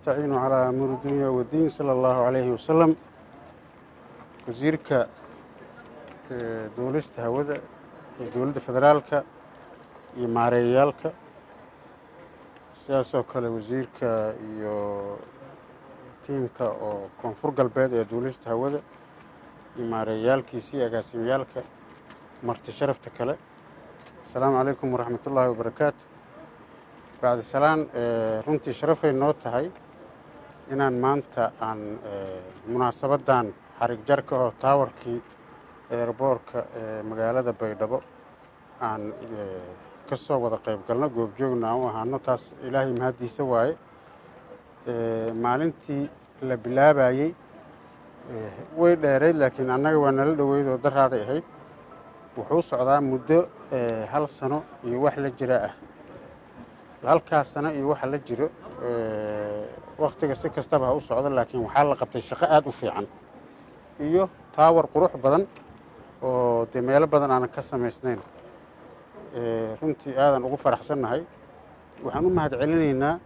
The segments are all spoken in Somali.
نستعين على أمور الدنيا والدين، صلى الله عليه وسلم. Wasiirka duulista hawada ee dowladda federaalka iyo maareeyayaalka, sidaasoo kale wasiirka iyo tiimka oo Koonfur Galbeed ee duulista hawada iyo maareeyayaalkiisii, agaasimyaalka, marti sharafta kale, asalaamu calaykum waraxmatullaahi wabarakaatu. Bacdi salaan, runtii sharafay noo tahay inaan maanta aan munaasabaddan xarig jarka oo tower-kii airport-ka ee magaalada Baydhabo aan ka soo wada qayb galno, goobjoogna aan u ahaano. Taas Ilaahay mahaddiisa waaye. Maalintii la bilaabayey way dheerayd, laakiin annaga waa nala dhoweyd oo daraaday ahayd. Wuxuu socdaa muddo hal sano iyo wax la jira ah. Halkaas sano iyo waxa la jiro, wakhtiga si kastaba ha u socdo, laakiin waxaa la qabtay shaqo aada u fiican iyo tower qurux badan oo dee meelo badan aanan ka samaysnayn. Runtii aadan ugu faraxsannahay. Waxaan u mahad celinaynaa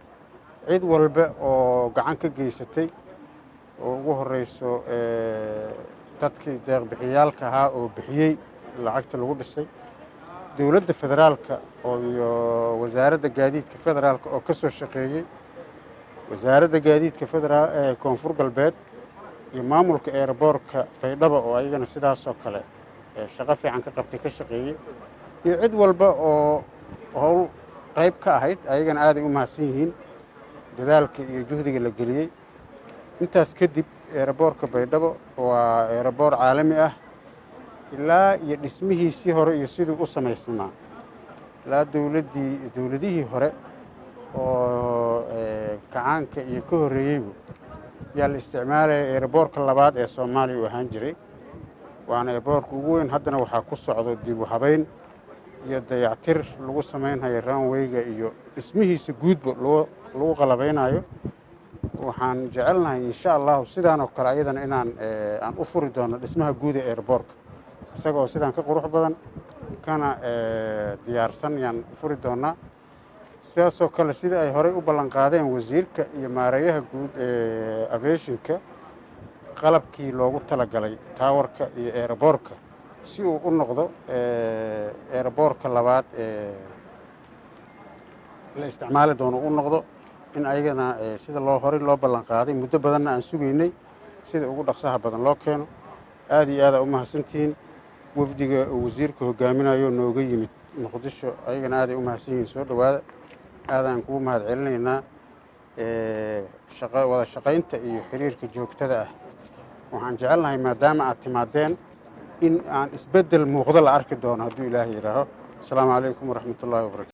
cid walba oo gacan ka geysatay, oo ugu horeyso dadkii deeqbixiyaalka ahaa oo bixiyey lacagta lagu dhisay, dowladda federaalka oo iyo Wasaaradda Gaadiidka federaalka oo ka soo shaqeeyey, Wasaaradda Gaadiidka federaal ee Koonfur Galbeed iyo maamulka airport-ka Baydhabo oo ayagana sidaasoo kale shaqo fiican ka qabtay, ka shaqeeyey, iyo cid walba oo howl qayb ka ahayd, ayagana aaday u mahadsan yihiin dadaalka iyo juhdiga la geliyey. Intaas kadib, airport-ka Baydhabo waa airport caalami ah. Ilaa iyo dhismihiisii hore iyo siduu u samaysnaa, ilaa dowladdii, dowladihii hore oo kacaanka iyo ka horreeyeybu yaa la isticmaalaya. Airport-ka labaad ee Soomaaliya uu ahaan jiray, waana airport-ka ugu weyn. Haddana waxaa ku socdo dib u habayn iyo dayactir lagu samaynhayo runway-ga iyo dhismihiisa guudba lagu qalabaynayo. Waxaan jecelnahay, insha Allahu, sidaan oo kale ayadana inaan aan u furi doono dhismaha guud ee airport-ka, isagoo sidaan ka qurux badan kana diyaarsan yaan furi doonaa. Sidaasoo kale, sida ay horey u ballan qaadeen wasiirka iyo maareeyaha guud ee aviation-ka, qalabkii loogu talagalay tower-ka iyo airport-ka si uu u noqdo airport-ka labaad ee la isticmaali doono u noqdo, in ayagana sida loo horey loo ballan qaaday, muddo badanna aan sugaynay, sida ugu dhaqsaha badan loo keeno. Aada iyo aada u mahadsantihiin. Wafdiga uu wasiirka hogaaminayo nooga yimid Muqdisho, ayagana aaday u mahadsan yihiin. Soo dhowaada, aadaan kugu mahad celinaynaa wada shaqaynta iyo xiriirka joogtada ah. Waxaan jecelnahay, maadaama aad timaadeen, in aan isbeddel muuqdo la arki doono hadduu Ilaahay yidhaaho. Asalaamu calaykum waraxmatullaahi wabarakatu.